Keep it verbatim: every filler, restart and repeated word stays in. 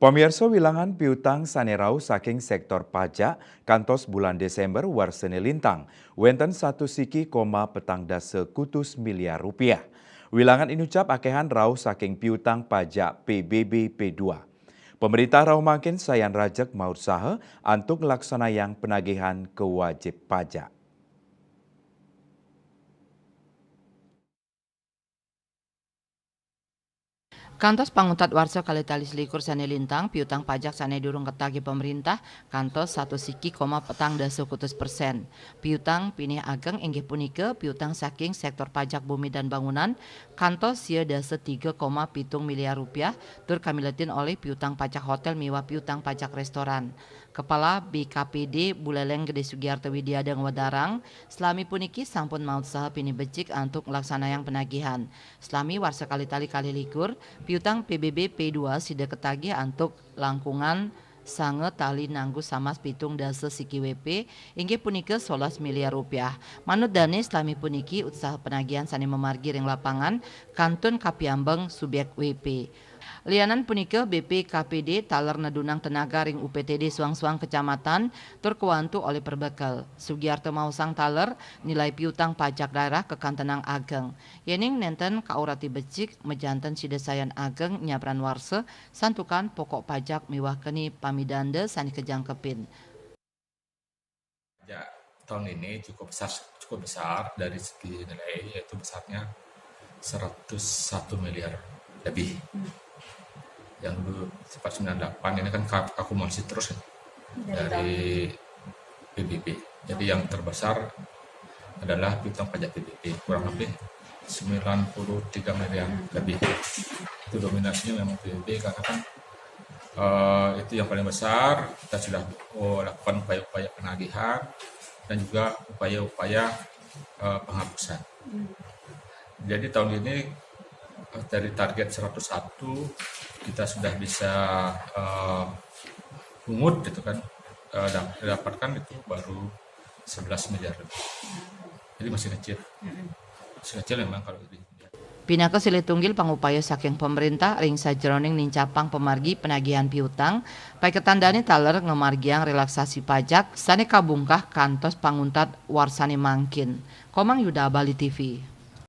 Pamiarsa, wilangan piutang sané rauh saking séktor pajak kantos bulan Désémber warsané lintang wénten satus siki koma petang dasa kutus miliar rupiah. Wilangan inucap akéhan rauh saking piutang pajak P B B P dua. Pamaréntah rauh mangkin sayan rajeg mautsaha antuk nglaksanayang penagihan kawajib pajak. Kantos panguntat warsa kalih tali selikur sané lintang, piutang pajak sané durung katagih pamaréntah kantos satus siki koma petang dasa kutus persén. Piutang pinih ageng inggih punika piutang saking séktor pajak bumi dan bangunan kantos sia dasa tiga koma pitung miliar rupiah, tur kamiletin olih piutang pajak hotél miwah piutang pajak réstoran. Kepala B K P D Buleleng Gedé Sugiarto Widiada ngwedarang, salami puniki sampun mautsaha pinih becik antuk nglaksanayang penagihan. Salami warsa kalih tali kalih likur, piutang P B B P dua sida katagih antuk langkungan sanga tali nanggu samas pitung dasa siki W P, inggih punika solas miliar rupiah. Manut dané, salami puniki utsaha penagihan sané mamargi ring lapangan kantun kapiambeng subék W P. Lianan punika, B P K P D taler nedunang tenaga ring U P T D suang-suang kecamatan tur kawantu olih perbekel. Sugiarto maosang taler nilai piutang pajak daerah kakantenang ageng. Yéning nénten kaurati becik, majanten sida sayan ageng nyabran warsa, santukan pokok pajak miwah keni pamidanda sané kajangkepin. Ya, tahun ini cukup besar, cukup besar dari segi nilai, yaitu besarnya seratus satu miliar lebih. Yang dulu sempat sembilan delapan, ini kan ka-, akumulasi terus ya, dari P B B. Jadi yang terbesar adalah piutang pajak P B B, kurang lebih sembilan puluh tiga miliar lebih. Itu dominasinya memang P B B karena kan, eh, itu yang paling besar. Kita sudah, oh, lakukan upaya-upaya penagihan dan juga upaya-upaya, eh, penghapusan. Jadi tahun ini, eh, dari target seratus satu, kita sudah bisa, eh, pungut gitu kan, eh, dap-, dapatkan itu baru sebelas miliar lebih. Jadi masih kecil. Masih kecil memang kalau di Pinaka silih tunggil pangupaya saking pamaréntah ring sajeroning nincapang pamargi penagihan piutang, paiketan dané taler ngamargiang relaksasi pajak sané kabungkah kantos panguntat warsané mangkin. Komang Yuda, Bali T V.